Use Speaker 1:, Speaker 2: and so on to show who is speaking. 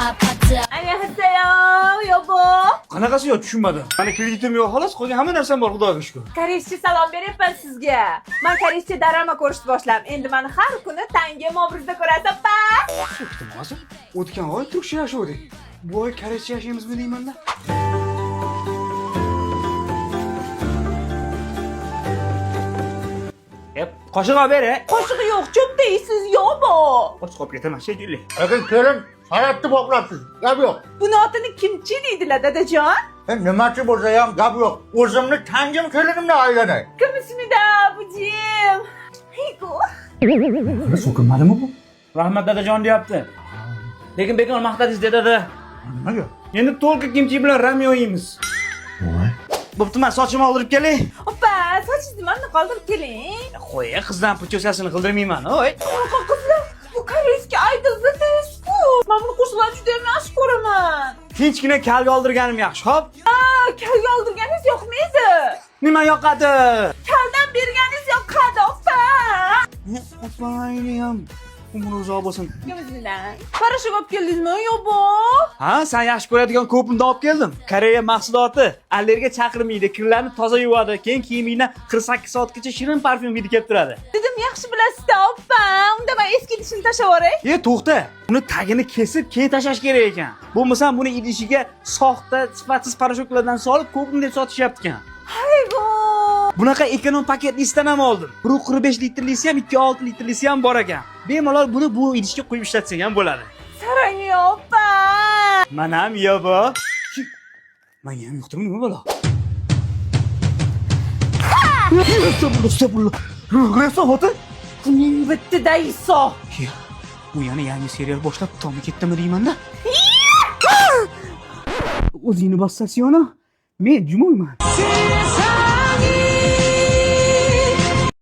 Speaker 1: Annyeonghaseyo, yobo.
Speaker 2: Qanaqasi yo'q, tushunmadim. Mani kreditim yo'q, xolos, qolgan hamma narsam bor, Xudoga shukur.
Speaker 1: Koreyscha salom beryapman sizga. Men koreyscha drama ko'rishni boshladim. Endi mani har kuni tangim obrazda ko'rasiz, pa.
Speaker 2: Hozir o'tgan oy turkcha yashavdik. Bu oy koreyscha yashaymizmi deyman-da. Ep, qoshiq olib ber, e.
Speaker 1: Qoshig'i yo'q, cho'p deysiz, yobo.
Speaker 2: Och qolib ketaman shekilli.
Speaker 3: Lekin kelin san'atni boplabsiz, gap yo'q.
Speaker 1: Buni otini kimchi deydilar, dadajon.
Speaker 3: Nimachi bo'lsa ham gap yo'q. O'zimni tangim kelinimni aylanay.
Speaker 1: Kimsmida, bujim. Haygo.
Speaker 2: So'kinmadimi bu?
Speaker 4: Rahmat dadajon deyapti. Lekin bekor maqtadingiz dada.
Speaker 3: Nimaga?
Speaker 2: Endi to'lka kimchi bilan ramyon yeymiz. Bo'pti, men sochimni oldirib kelay.
Speaker 1: Oppa, sochingizni mana qoldirib keling.
Speaker 2: Qo'y, qizdan prichosasini qildirmayman, oy.
Speaker 1: Qanaqa qizlar? Bu koreyskiy idol BTS-ku. Men buni qo'shiqlarini juda ham yaxshi ko'raman.
Speaker 2: Tinchgina kalga oldirganim yaxshi, xo'p?
Speaker 1: Ha, kalga oldirganingiz yoqmaydi.
Speaker 2: Nima yoqadi?
Speaker 1: Kaldan berganingiz yoqadi, oppa.
Speaker 2: Opangni ham umri uzoq bo'lsin.
Speaker 1: Kimsmida? Parashok olib keldingizmi, yo'q?
Speaker 2: Ha, sen yaxshi ko'radigan ko'pimni olib keldim. Koreya mahsuloti allergiya chaqirmaydi, kirlarni toza yuvadi, keyin kiyimingdan 48 soatgacha shirin parfyum hidi kelib turadi.
Speaker 1: Dedim, yaxshi bilasizda, oppa. Unda men eski idishimni tashlab yuboray.
Speaker 2: E, to'xta. Uni tagini kesib keyin tashlash kerak ekan. Bo'lmasam buni idishiga soxta, sifatsiz parashoklardan solib ko'pim deb sotishyapti ekan.
Speaker 1: Haygo.
Speaker 2: Bunaqa ekonom paketlisidan ham oldim. 1.45 litrlisi ham, 2.6 litrlisi ham bor ekan. Bemalol buni bu idishga quyib ishlatsang ham bo'ladi.
Speaker 1: Sarang, oppa.
Speaker 2: Mana ham yo'q. Menga ham yo'qdimi nima balo? Astagfirullah, astagfirullah. Ruhlayapsan, xotin?
Speaker 1: Buning bitta dayso.
Speaker 2: Bu yana yangi serial boshlab tomi ketdimi deyman-da. O'zingni bossasiyona. Men Jumoyman.